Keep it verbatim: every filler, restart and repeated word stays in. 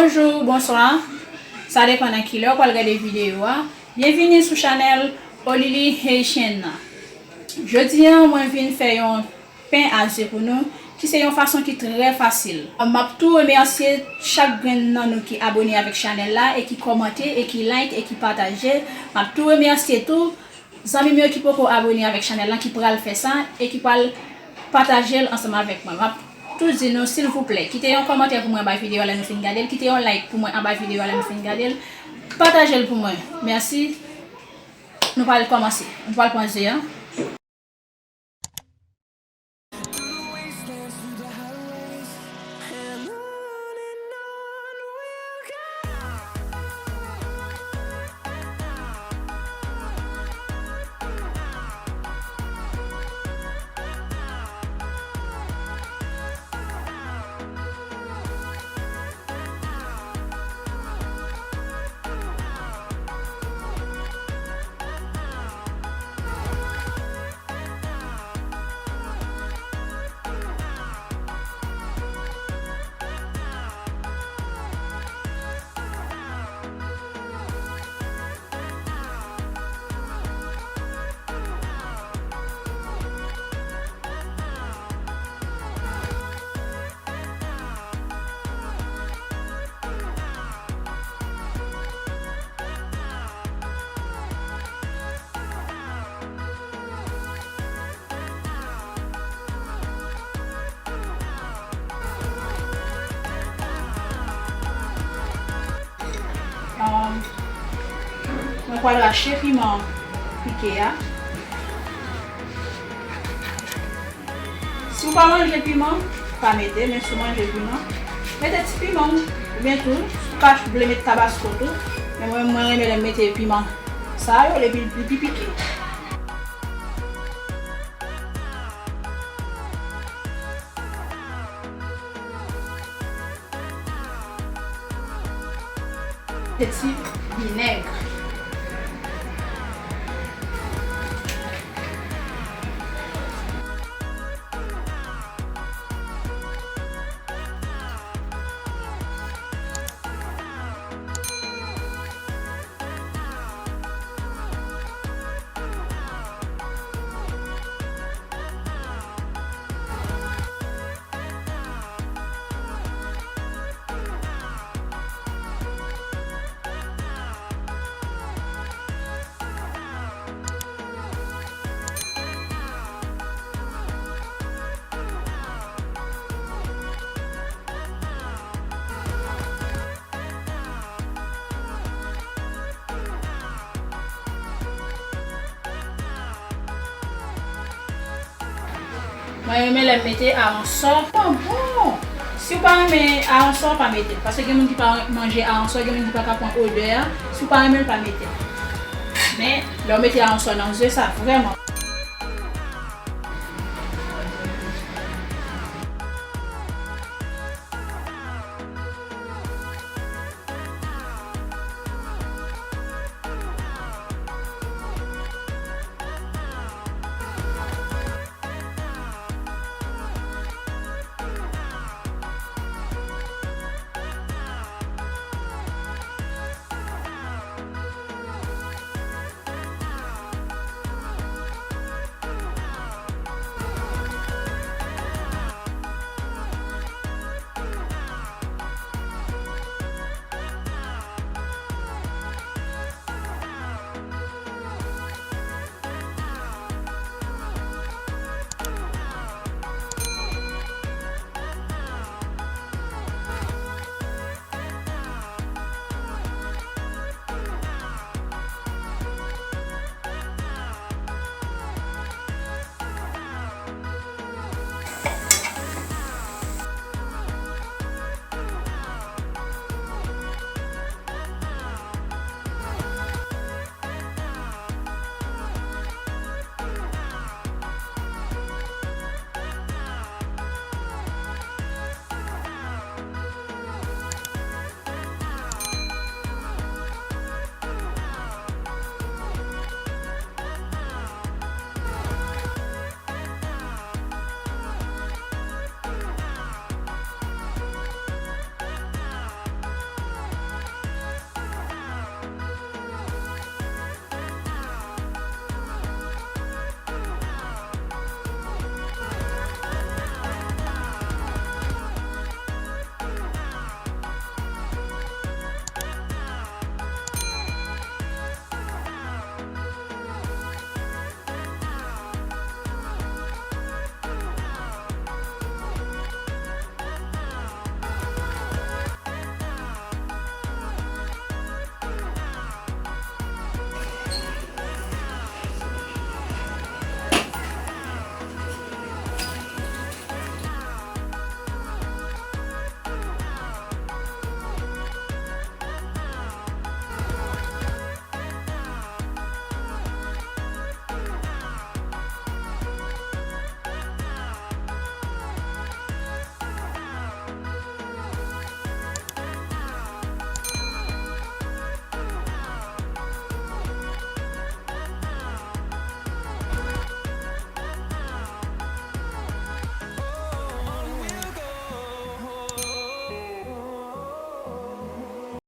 Bonjou, bonswa. Sa depann nan kilè w pral gade videyo a. Byenvini sou chanèl Olili Haitian nan. Jodi a, mwen vin fè yon pen a ze pou nou, ki se yon fason ki trè fasil. M ap tou remèsye chak grenn nan nou ki abone avèk chanèl la e ki kòmante e ki like e ki pataje. M ap tou remèsye tou zanmi m yo ki poko abone avèk chanèl lan, ki pral fè sa e ki pral pataje l ansanm avèk mwen. M ap tou di nou, silvouplè, kite yon kòmantè pou mwen anba videyo a lè nou fin gade l, kite yon like pou mwen anba videyo a lè nou fin gade l, pataje l pou mwen. Mèsi. Nou pral kòmanse. Nou pral pran ze a. Um, mwen pral rache piman pike a. Si w pa manje piman, pa mete, men si w manje piman, mete ti piman w, oubyen tou, si w ka vle met tabasko tou, men mwen, mwen renmen lè m mete piman sa yo, epi li pi pike. Ti vinèg. Mwen renmen lè m mete aransò. Bon, bon. Si w pa renmen aransò, pa mete l. Paske gen moun ki pa manje aransò, gen moun ki pa ka pran odè a. Si w pa renmen l, pa mete l. Men, lè w mete aransò nan ze, sa vrèman.